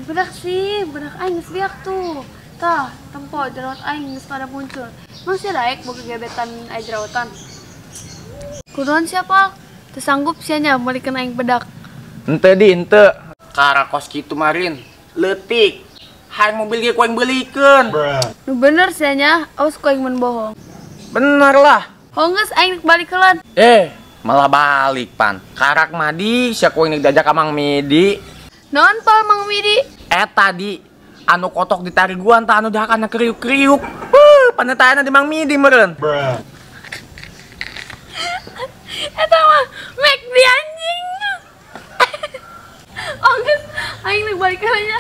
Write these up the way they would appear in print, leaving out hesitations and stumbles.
Bedak sih, bedak aing geus biak tuh. Tah, tempo jerawat aing geus pada muncul. Emang sih daek boga gebetan aing jerawatan. Kunaon siapa? Teu sanggup sia nya meulikeun aing bedak. Henteu di, henteu. Karakos kitu marin, leutik. Hayang mobil ge ku aing beulikeun. Nu bener sia nya, awas ku aing mun bohong. Bener lah. Honggeus aing balik heula. Malah balik pan. Karak madi sia ku aing diajak ka Mang Midi. Naon pal Mang Midi? Tadi anu kotok ditariguan tah anu dahakana kriuk-kriuk. Panetaana di Mang Midi meureun. Eta mah mek di anjing. Onggeus aing balik heula nya.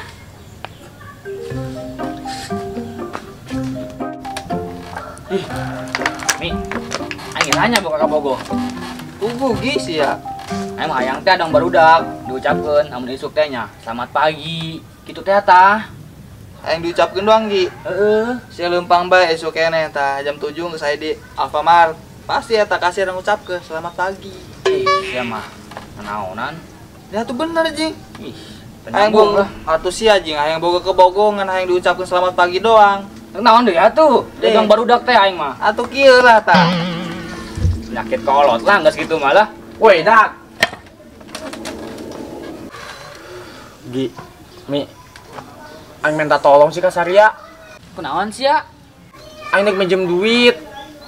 Ih, Mi, aing nanya boga ka Bogo. Tubuh gi sia. Aing mah hayang teh dong barudak diucapkeun amun isuk teh nya selamat pagi. Kitu teh tah. Aing diucapkeun doang gi. Heeh. Sia leumpang bae esuk keneh tah jam 7 geus aya di Alfamart. Pasti eta kasir ngucapkeun selamat pagi. Ih, sia mah naonan. Ya tuh bener jing. Ih, aing boga atuh sia jing hayang boga ke Bogo ngan hayang diucapkeun selamat pagi doang. Naon deui atuh? Dagang barudak teh aing mah. Atuh kieu lah tah. Penyakit kolot lah geus kitu malah. Woi, dak. Gi, Mi. Aing minta tolong sih ka Saria. Kunaon sia? Aing nek minjem duit.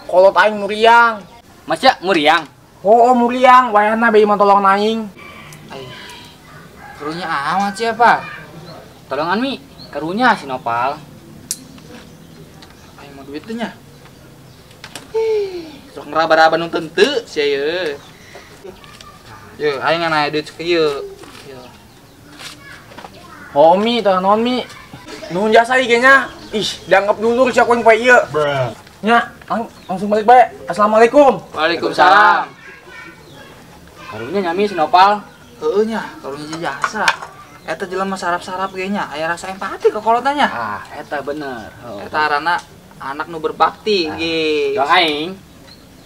Kolot aing muriang. Mas ya muriang? Oh, muriang, wayahna bae mah tolong aing. Ai. Karunya amat sia, Pak. Tolongan Mi, karunya si Nopal. Aing mau duit teh nya. Sok ngeraba-raba nu teu sia ye. Ye, aing ngan aya duit sakieu. Ye. Oh, Mi, tah naon Mi? Nuhun jasa ieu nya. Ih, dianggap dulur sia ku aing poe ieu. Nya, langsung balik bae. Assalamualaikum. Waalaikumsalam. Karunya nya Mi si Nopal. Heueuh nya, karunya jasa. Eta jelema sarap-sarap ge nya, aya rasa empati ka kolotna nya. Ah, eta bener. Eta arana anak nu berbakti ge. Dong aing.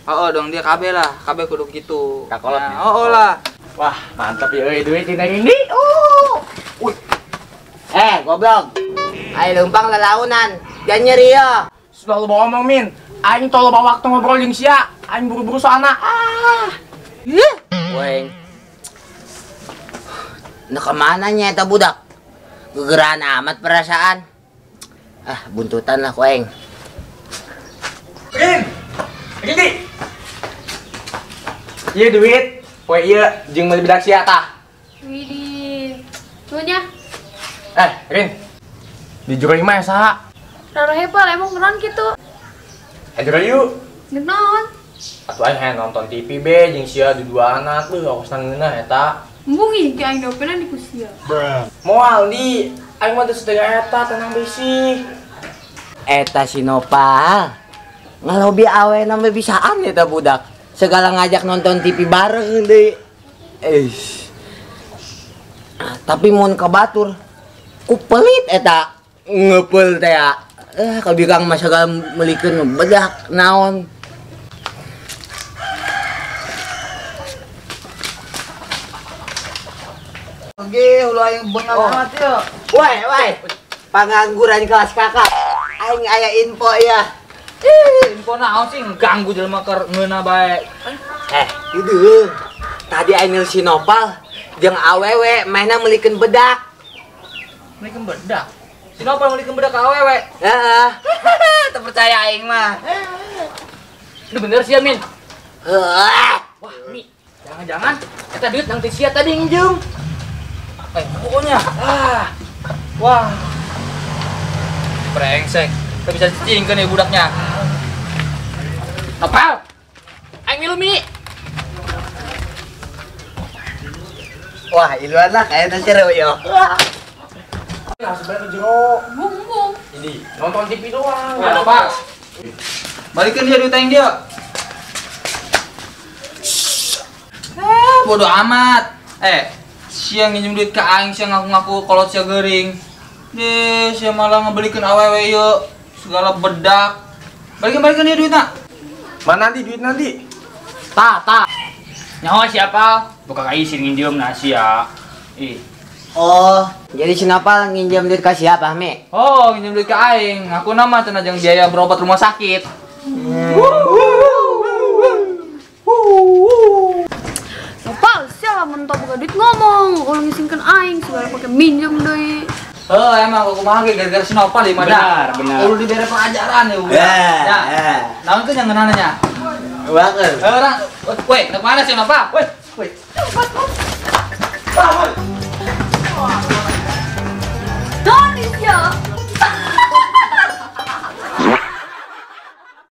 Heeh, dong dia kabeh lah, kabeh kudu kitu. Ka kolot. Heeh lah. Wah, mantap ya euy duit dina ini. Oh. Uy. Goblok. Ayo leumpang lalaunan. Jangan nyeri ya. Selalu bawa omong Min. Aing tolong bawa waktu ngobrol jeung sia. Aing buru-buru soalna. Ah. Ih. Weng. Nah kemana nya eta budak? Gegeran amat perasaan. Ah, buntutan lah ku aing. Rin. Rin. Ieu duit, poe ieu jeung meuli bedak sia tah. Widih. Nuhun nya. Rin. Di jero imah saha? Rara hepal emang naon kitu? Jero yuk. Geus naon? Atuh aing hayang nonton TV be jeung sia duduana tuh aku senang ngeunah eta. Embung ih ge aing dopenan di ku sia. Moal di, aing mah teu setengah eta tenang bisi. Eta si Nopal. Ngalobi awena mah bisaan eta budak. Segala ngajak nonton TV bareng deui. Eish. Tapi mun ka batur ku pelit eta ngepeul teh ya. Kabikang mah segala meulikeun bedak naon. Oke, hulu aing bengal amat yeuh. Woi, woi. Pengangguran kelas kakak. Aing aya info ya. Info naon sih ganggu jelema keur ngeunah bae. Itu. Tadi aing si Nopal jeung awewe mainna meulikeun bedak. Meulikeun bedak? Si Nopal meulikeun bedak ka awewe? Heeh. Teu percaya aing mah. Itu bener sih, Min. Heeh. Wah, Mi, jangan-jangan eta duit nang teh sia tadi nginjem. Pokoknya. Ah. Wah. Brengsek. Kita bisa cicingkeun nih budaknya. Nopal. Aing milu, Mi. Wah, iluan lah kayaknya seru yo. Langsung balik ke jero. Bung-bung. Ini nonton TV doang. Wah, Nopal. Balikin dia duit aing dia. Bodoh amat. Sia nginjem duit ke aing, sia ngaku-ngaku kolot sia gering. Deh, sia malah ngebelikin awewe ieu segala bedak. Balikin dia duitna. Mana nanti duit nanti? Ta, ta. Nyawa siapa? Buka kai sih nginjem nasi ya. Ih, Oh, jadi si Nopal nginjem duit ke siapa, Mi? Oh, nginjem duit ke aing. Aku nama cenah jeung biaya berobat rumah sakit. Nopal, sia lamun teu boga duit ngomong, ulah ngisingkeun aing segala pake minjem deui. Oh, emang aku kumaha ge gara-gara si Nopal ieu mah dah. Benar, benar. Kudu dibere pelajaran ya udah. Ya. Naon teh yang ngeunana nya? Banget. Eh, orang, weh, nak mana si Nopal? Weh, weh.